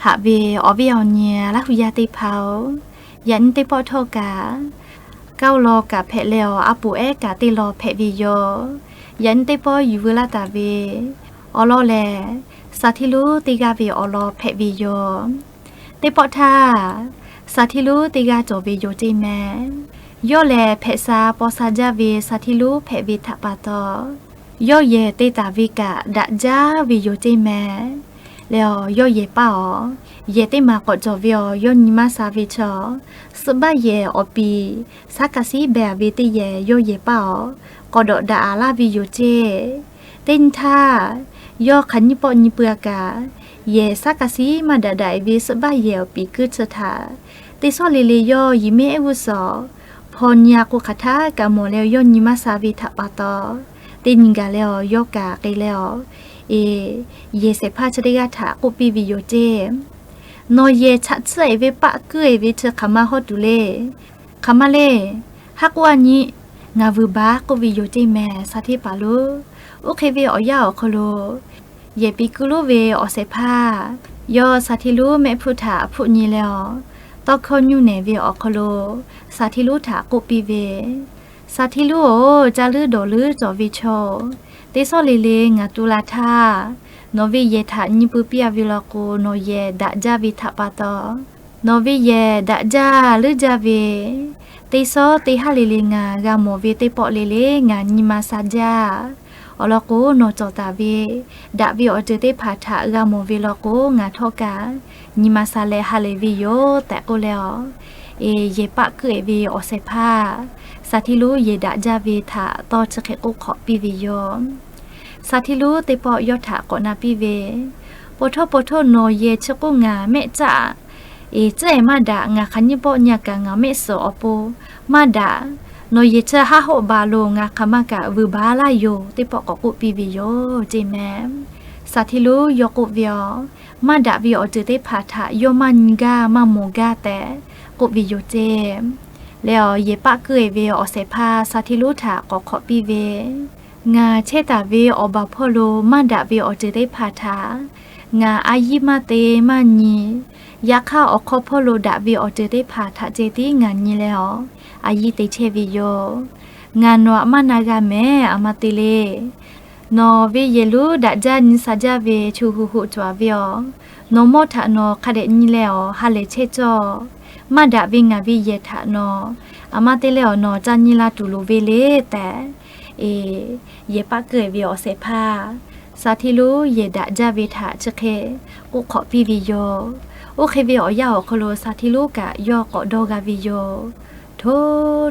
Haꞈ ve awˬ viˉ awˬ nyi Laˇ hu yaˇ teˇ hpaˍ-oˬ, yaꞈ nyi teˇ pawˆ htawˇ kaꞈ, kaoˇ law kaꞈ hpehꞈ leh awˬ, a poˍ ehˉ kaꞈ teˇ law hpehꞈ ve yoˬ. Yaꞈ nyi teˇ pawˆ yuˬ veu laˇ taˍ ve awˬ lawn lehˬ, Saˍ htiˇ lonˉ teˇ g'aˇ ve awˬ lawn hpehꞈ ve yoˬ. Teˇ pawˆ htaˇ, Saˍ htiˇ lonˉ teˇ g'aˇ cawˬ ve yoˬ ceˇ mehˍ. Yawˇ lehˬ, hpehꞈ sha paw sha jaˇ ve Saˍ htiˇ lonˉ hpehꞈ ve htaꞈ pa taw, yawˇ yehˬ te taˍ ve kaꞈ daꞈ jaˇ ve yoˬ ceˇ mehˍ. Leh awˬ, yawˇ yehˬ paˇ awˬ, yehˬ teˇ maˬ k'awꞈ cawˬ ve awˬ, yawˇ nyi maˇ sha ve chaw, suhˆ baˆ yehˬ awˬ piˍ, saˉ ka siˉ beh a ve teˇ yehˬ yawˇ yehˬ paˇ awˬ, k'awꞈ dawꞈ daꞈ a laˇ ve yoˬ ceˇ. Teˇ nyi htaˇ, yawˇ hk'aˬ nyiˇ pawˆ nyi peuˬ a kaꞈ, yehˬ saˉ ka siˉ maˇ daꞈ daꞈ e ve suhˆ baˆ yehˬ awˬ piˍ kuiˇ chi htaꞈ, teˇ sawˉ le le yawˇ yiˍ mehˆ g'uˇ suhˍ hpaw nyi a k'o hk'aˬ htaˇ kaꞈ mawˬ leh, yawˇ nyi maˇ sha ve htaꞈ pa taw, teˇ nyi gaˬ leh awˬ, yawˇ kaꞈ k'ai leh awˬ, e, yehˬ shehˍ hpaˇ chi teˇ g'aˇ htaꞈ k'oˆ piˇ ve yoˬ ceˇ. Nawˬ yehˬ chaꞈ tsuhˇ e ve paˆ kuiˇ e ve chi hk'aˬ ma hawˇ tuˬ le. Hk'aˬ ma le. Haˉ k'oˆ a nyi, ngaˬ vuiˬ baˬ k'oˆ ve yoˬ ceˇ mehˍ, Saˍ htiˇ paˍ lonˉ. Oˇ hk'e ve awˬ yanˇ awˬ hk'aw lo, yehˬ piˍ kuiˇ lonˉ ve awˬ shehˍ hpaˇ yawˇ Saˍ htiˇ lonˉ mehˆ hpfuhˇ htaꞈ hpfuhˆ nyi leh awˬ, tawˇ hkawˇ nyuˇ nehˬ ve awˬ hk'aw lo Saˍ htiˇ lonˉ htaꞈ k'oˆ piˇ ve, Saˍ htiˇ lonˉ-oˬ, caˇ leuˉ dawˬ leuˉ cawˬ ve chaw, teˇ sawˉ le le ngaˬ tu la htaˇ, nawˬ ve yehˬ htaꞈ nyi pui piˇ a ve law k'o, nawˬ yehˬ daꞈ jaˇ ve htaꞈ pa taw, nawˬ ve yehˬ daꞈ jaˇ leuˉ jaˇ ve, teˇ sawˉ teˇ haˉ le le ngaˬ g'a mawˬ ve teˇ pawˆ le le ngaˬ nyi ma sha jaˇ. Awˬ lawn k'o, nawˬ cawˬ taˍ ve daꞈ ve awˬ ceuˬ teˇ hpaˍ htaꞈ g'a mawˬ ve law k'o, ngaˬ htawˇ kaꞈ nyi ma sha leh ha lehˬ ve yoˬ tehꞈ k'oˆ leh awˬ, e, yehˬ paˆ kuiˇ e ve awˬ shehˍ hpaˇ, Saˍ htiˇ lonˉ yehˬ daꞈ jaˇ ve htaꞈ tawˇ chi hk'e k'oˆ hk'awꞈ piˇ ve yoˬ. Saˍ htiˇ lonˉ teˇ pawˆ yawˇ htaꞈ k'awꞈ na piˇ ve, Paw htawˇ paw htawˇ nawˬ yehˬ chi k'oˆ ngaˬ mehˆ caˆ, e, tcuhˉ e maˇ daꞈ, ngaˬ hk'aˬ nyiˇ pawˆ nyi a kaꞈ ngaˬ mehˆ suhˍ awˬ pon maˇ daꞈ. Nawˬ yehˬ chi haˉ hawˆ baˬ lo ngaˬ hk'aˬ ma kaꞈ vuiˬ baˬ laˇ yoˬ tehꞈ k'awꞈ k'oˆ piˇ ve yoˬ ceˇ mehˍ. Saˍ htiˇ lonˉ yawˇ k'oˆ ve awˬ, maˇ daꞈ ve awˬ ceuˬ teˇ hpaˍ htaꞈ yawˇ maˇ nyi gaˇ maˇ mawˬ gaˇ tehꞈ k'oˆ ve yoˬ ceˇ. Leh awˬ, yehˬ paˆ kuiˇ e ve awˬ shehˍ hpaˇ Saˍ htiˇ lonˉ htaꞈ k'awꞈ hk'awꞈ piˇ ve, ngaˬ chehˇ taˍ ve awˬ baˬ hpawˇ lo maˇ daꞈ ve awˬ ceuˬ teˇ hpaˍ htaꞈ ngaˬ a yiˇ maˇ te maˇ nyi. Yaꞈ hk'aˇ, awˬ hk'aw hpawˇ lo daꞈ ve awˬ ceuˬ teˇ hpaˍ htaꞈ ceh tiˉ ngaˬ nyi leh awˬ, a yiˇ te chehˇ ve yoˬ. Ngaˬ nawˬ aꞈ maˇ na g'a mehˍ, aˬ ma te le. Nawˬ ve yehˬ lonˉ daꞈ jaˇ nyi sha jaˇ ve chu hoꞈ hoꞈ cawˬ a ve awˬ, nawˬ mawˇ htaꞈ nawˬ hk'a dehꞈ nyi leh awˬ ha lehˬ chehˇ cawˇ. Maˇ daꞈ ve ngaˬ ve yehˬ htaꞈ nawˬ aˬ ma te leh awˬ nawˬ ca nyi la tuˬ loˍ ve le tehꞈ, e, yehˬ paˆ kuiˇ e ve awˬ shehˍ hpaˇ Saˍ htiˇ lonˉ yehˬ daꞈ jaˇ ve htaꞈ chi hk'e k'oˆ hk'awꞈ piˇ ve yoˬ. Oˇ hk'e ve awˬ yanˇ awˬ hk'aw lo Saˍ htiˇ lonˉ kaꞈ yawˇ k'awꞈ dawˇ g'a ve yoˬ. Hto,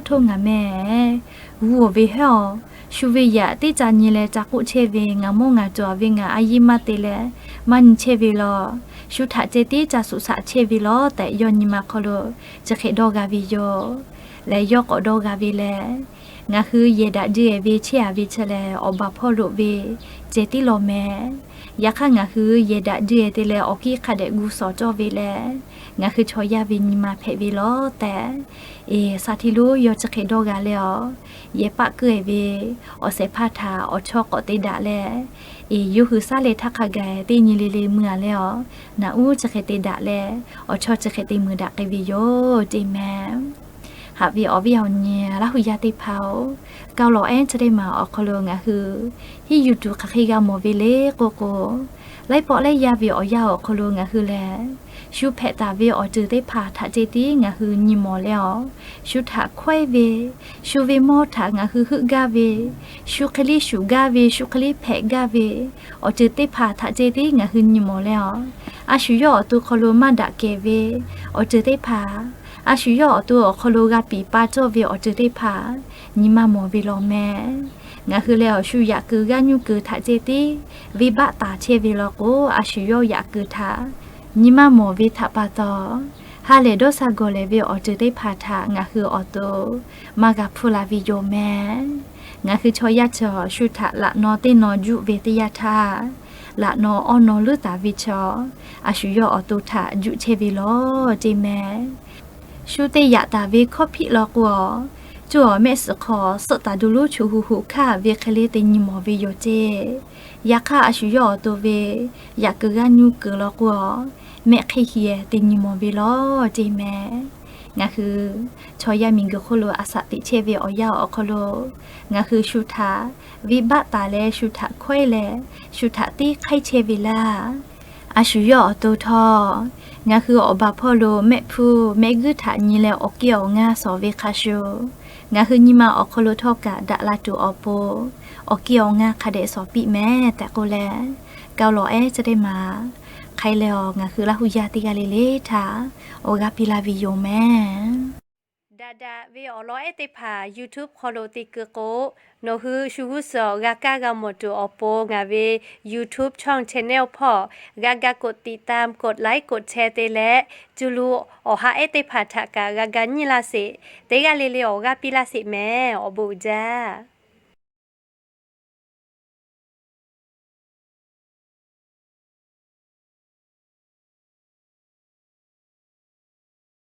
hto ngaˬ mehˍ, g'uˇ oˬ ve hehˉ awˬ, shu ve yaꞈ teˇ ca nyi leh ca k'oˆ chehˇ ve, ngaˬ mawˇ ngaˬ cawˬ ve ngaˬ a yiˇ maˇ te leh maˇ nyi chehˇ ve law. Shu htaꞈ ceh tiˉ ca suꞈ shaꞈ chehˇ ve law tehꞈ yawˇ nyi ma hk'aw lo chi hk'e dawˇ g'a ve yoˬ. Leh yawˇ k'awꞈ dawˇ g'a ve lehˬ, ngaˬ hui yehˬ daꞈ juˇ e ve chehˇ a ve chi lehˬ, awˬ baˬ hpawˇ lo ve ceh tiˉ law mehˍ. Yaꞈ hk'aˇ, ngaˬ hui yehˬ daꞈ juˇ e te leh awˬ kiˇ hk'a dehꞈ gu shawˍ cawˇ ve lehˬ, ngaˬ hui chaw yaˇ ve nyi ma hpehꞈ ve law tehꞈ, e, Saˍ htiˇ lonˉ yawˇ chi hk'e dawˇ g'a leh awˬ, yehˬ paˆ kuiˇ e ve awˬ shehˍ hpaˇ htaꞈ awˬ chawˇ k'awꞈ te daꞈ leh, e, yawˇ hui shaˉ leh htaˇ hk'a gaˬ teˇ nyi le le mui a leh awˬ, naꞈ uˉ chi hk'e te daꞈ leh, awˬ chawˇ chi hk'e te mui daꞈ k'ai ve yoˬ ceˇ mehˍ. Haꞈ ve awˬ viˉ awˬ nyi Laˇ hu yaˇ teˇ hpaˍ-oˬ, kaoˇ lawˬ ehˉ chi teˇ maˬ awˬ hk'aw lo ngaˬ hui hiˉ yuˬ tuˬ hk'aˬ hk'e g'a mawˬ ve le k'oˆ k'o, laiˉ pawˆ laiˉ yaˇ ve awˬ yanˇ awˬ hk'aw lo ngaˬ hui lehˬ, shu hpehꞈ taˍ ve awˬ ceuˬ teˇ hpaˍ htaꞈ ceh tiˉ ngaˬ hui nyi mawˬ leh awˬ, shu htaꞈ hkawehˇ ve, shu ve mawˇ htaꞈ ngaˬ hui heuˆ gaˇ ve, shu hk'e liˇ shuˍ gaˇ ve, shu hk'e liˇ hpehꞈ gaˇ ve, awˬ ceuˬ teˇ hpaˍ htaꞈ ceh tiˉ ngaˬ hui nyi mawˬ leh awˬ, a shu yawˇ awˬ to hk'aw lo maˇ daꞈ kehˬ ve awˬ ceuˬ teˇ hpaˍ, a shu yawˇ awˬ to awˬ hk'aw lo g'a piˍ pa cawˇ ve awˬ ceuˬ teˇ hpaˍ nyi maˇ mawˬ ve law mehˍ. Ngaˬ hui lehˬ, awˬ shu yaꞈ kuiˬ g'aˇ nuˇ kuiˬ htaꞈ ceh tiˉ venˇbaˆ taˍ chehˇ ve law k'o, a shu yawˇ yaꞈ kuiˬ htaꞈ nyi maˇ mawˬ ve htaꞈ pa taw, ha lehˬ dawˇ sha gawˬ lehˬ ve awˬ ceuˬ teˇ hpaˍ htaꞈ ngaˬ hui awˬ to maˇ g'a hpfuhˇ la ve yoˬ mehˍ. Ngaˬ hui chaw yaˇ chi awˬ shu htaꞈ laꞈ naw teˇ naw juˆ ve teˇ yanˇ htaˇ, laꞈ naw awˇ naw leuˉ taˍ ve chi awˬ, a shu yawˇ awˬ to htaꞈ juˆ chehˇ ve law ceˇ mehˍ. Shu te yaꞈ taˍ ve hkawˇ hpiˆ law k'o, awˬ Tuˇ awˬ mehˆ suhˍ hk'aw suhˆ taˍ duˬ lonˉ chu hu hu hkanˇ ve hk'e le te nyi mawˬ ve yoˬ ceˇ. Yaꞈ hk'aˇ a shu yawˇ awˬ to ve yaꞈ kuiˬ g'aˇ nuˇ kuiˬ law k'o, mehˆ hk'e heh te nyi mawˬ ve lawˬ ceˇ mehˍ. Ngaˬ hui chaw yaˇ miˬguiˬ hk'oˆ lo a shaꞈ teꞈ chehˇ ve awˬ yanˇ awˬ hk'aw lo, ngaˬ hui shu htaꞈ venˇbaˆ taˍ leh shu htaꞈ hkawehˉ leh shu htaꞈ teˇ hk'aiˉ chehˇ ve laˇ. A shu yawˇ awˬ to htawˇ, ngaˬ hui awˬ baˬ hpawˇ lo mehˆ hpuˇ mehˆ g'uiˇ htaꞈ nyi leh awˬ kiˇ awˬ ngaˇ shawˍ ve hk'a shuˍ, ngaˬ hui nyi ma awˬ hk'aw lo htawˇ kaꞈ daꞈ la tuˬ awˬ pon awˬ kiˇ awˬ ngaˇ hk'a dehꞈ shawˍ piˇ mehˍ tehꞈ k'oˆ leh, kaoˬ lawˬ ehˉ caˇ teˇ maˬ hk'aˬ hk'e leh awˬ ngaˬ hui Laˇ hu yaˇ teˇ g'aˇ le le htaꞈ awˬ g'aˇ piˇ laˇ ve yoˬ mehˍ. Daꞈ daꞈ ve awˬ lawn ehˉ teˇ hpaˍ YouTube hk'aw lo te keu k'o, nawˬ hui shu g'uˇ suhˍ g'a kaˇ g'a mawˬ tuˬ awˬ pon ngaˬ ve YouTube ช่อง channel hpawˇ g'a ga กดติดตาม กดไลค์ กดแชร์ te leh, cuˇ lu awˬ ha ehˉ teˇ hpaˍ htaꞈ kaꞈ g'a ga nyiˇ laˇ sheˍ. Teˇ g'aˇ le le awˬ g'aˇ piˇ laˇ sheˍ mehˍ. Awˬ bon uiˍ jaˇ.